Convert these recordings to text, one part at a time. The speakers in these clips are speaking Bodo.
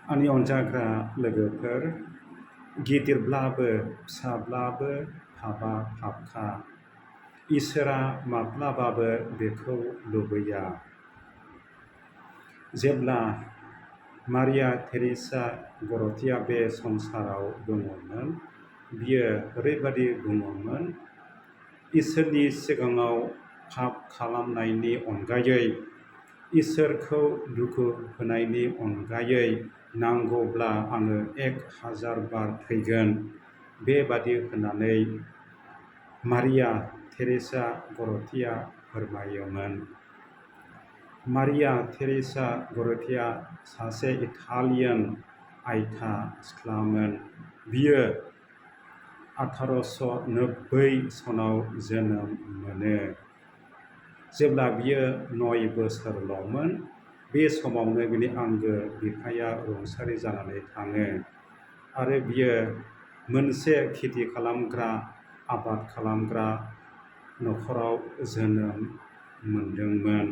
आंनि अनजाग्रा लोगोफोर, गिदिरब्लाबो फिसाब्लाबो पापआ पापखा। इसोरा माब्लाबाबो बेखौ लुबैया। जेब्ला मारिया थेरेसा गरतिया बे संसाराव दङमोन, बियो ओरैबादि बुङोमोन, इसोरनि सिगाङाव पाप खालामनायनि अनगायै, इसोरखौ दुखु होनायनि अनगायै नांगौब्ला आङो 1000 बार थैगोन। बेबादि होननानै मारिया थेरेसा गरतिया फोरमायोमोन। मारिया थेरेसा गरतिया सासे इटालियान आयथा सिख्लामोन। बियो 1890 सनाव जोनोम मोनो। जेब्ला बियो 9 बोसोरल'मोन, बे समावनो बिनि आंगो बिफाया रुंसारि जानानै थाङो आरो बियो मोनसे खेथि खालामग्रा, आबाद खालामग्रा न'खराव जोनोम मोनदोंमोन।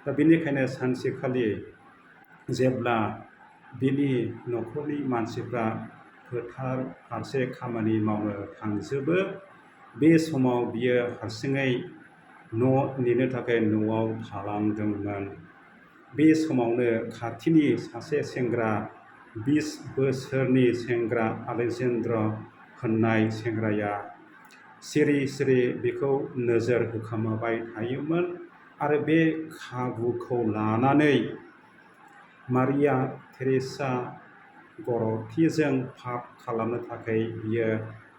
दा बेनिखायनो सानसेखालि जेब्ला बिनि न'खरनि मानसिफ्रा फोथार फारसे खामानि मावनो थांजोबो, बे समाव बियो हारसिङै न' नेनो थाखाय न'आव थालांदोंमोन। बे समावनो खाथिनि सासे सेंग्रा, 20 बोसोरनि सेंग्रा आलेक्जेन्द्र होननाय सेंग्राया सिरि सिरि बिखौ नोजोर होखोमाबाय थायोमोन आरो बे खाबुखौ लानानै मारिया थेरेसा गरतिजों पाप खालामनो थाखाय बियो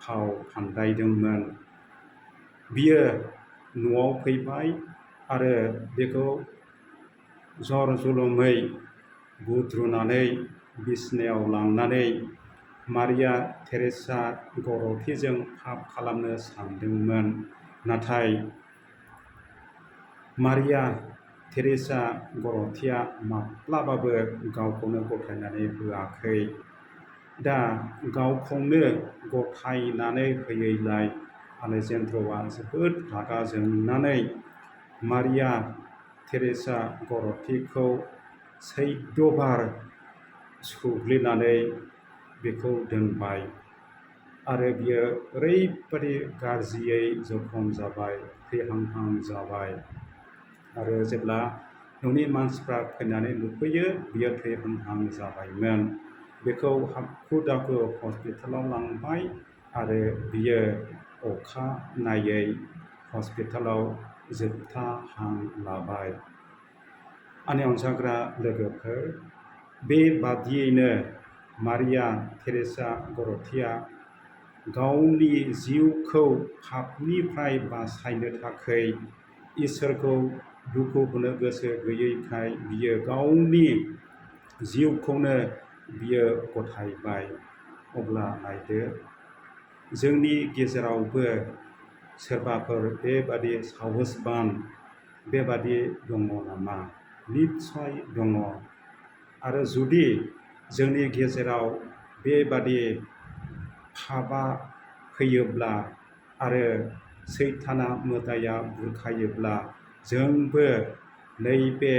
फाव फान्दायदोंमोन। बियो न'आव फैबाय आरो बेखौ जर जुलुमै बुद्रुनानै बिसनायाव लांनानै मारिया थेरेसा गरतिजों पाप खालामनो सानदोंमोन। नाथाय मारिया थेरेसा गरतिया माब्लाबाबो गावखौनो गथायनानै होआखै। दा गावखौनो गथायनानै होयैलाय आलेक्जेन्द्रआ जोबोद रागा जोंनानै मारिया थेरेसा गरतिखौ 14 बार सुग्लिनानै बेखौ दोनबाय आरो बियो ओरैबादि गाज्रियै जखम जाबाय, थैहांहां जाबाय आरो जेब्ला न'नि मानसिफ्रा फैनानै नुफैयो, बियो थैहांहां जाबायमोन। बेखौ हाखु दाखु हस्पिटालाव लांबाय आरो बियो अखानायै हस्पिटालाव जोबथा हां लाबाय। आंनि अनजाग्रा लोगोफोर, बेबादियैनो मारिया थेरेसा गरतिया गावनि जिउखौ पापनिफ्राय बासायनो थाखाय इसोरखौ दुखु होनो गोसो गैयैखाय बियो गावनि जिउखौनो बियो गथायबाय। अब्ला नायदो, जोंनि गेजेरावबो सोरबाफोर बेबादि साहसबान बेबादि दङ नामा? निस्सय दङ। आरो जुदि जोंनि गेजेराव बेबादि पापआ फैयोब्ला आरो सैताना मोदाइया बुरखायोब्ला, जोंबो नैबे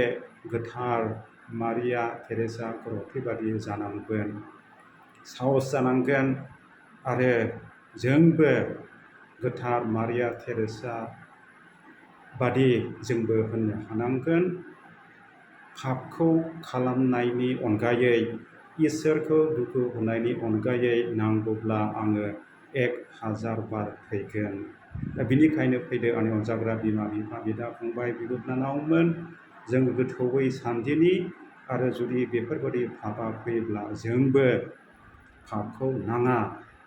गोथार मारिया थेरेसा गरति बादि जानांगोन, साहस जानांगोन आरो जोंबो गोथार मारिया थेरेसा बादि जोंबो होननो हानांगोन, पापखौ खालामनायनि अनगायै, इसोरखौ दुखु होनायनि अनगायै नांगौब्ला आङो 1000 बार थैगोन। दा बिनिखायनो फैदो आंनि अनजाग्रा बिमा बिफा, बिदा फंबाय, बिब' बिनानावमोन, जों गोथौयै सानदिनि आरो जुदि बेफोरबादि पापआ फैयोब्ला जोंबो पापखौ नाङा,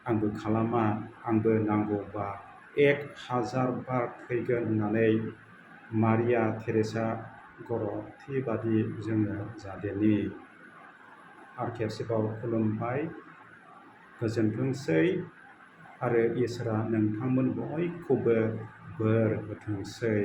आंबो खालामा, आंबो नांगौबा 1000 बार थैगोन होननानै मारिया थेरेसा गरति बादि जोङो जादेनि। आरो खेबसेबाव खुलुमबाय, गोजोनथोंसै आरो इसोरा नोंथांमोन बयखौबो बोर होथोंसै।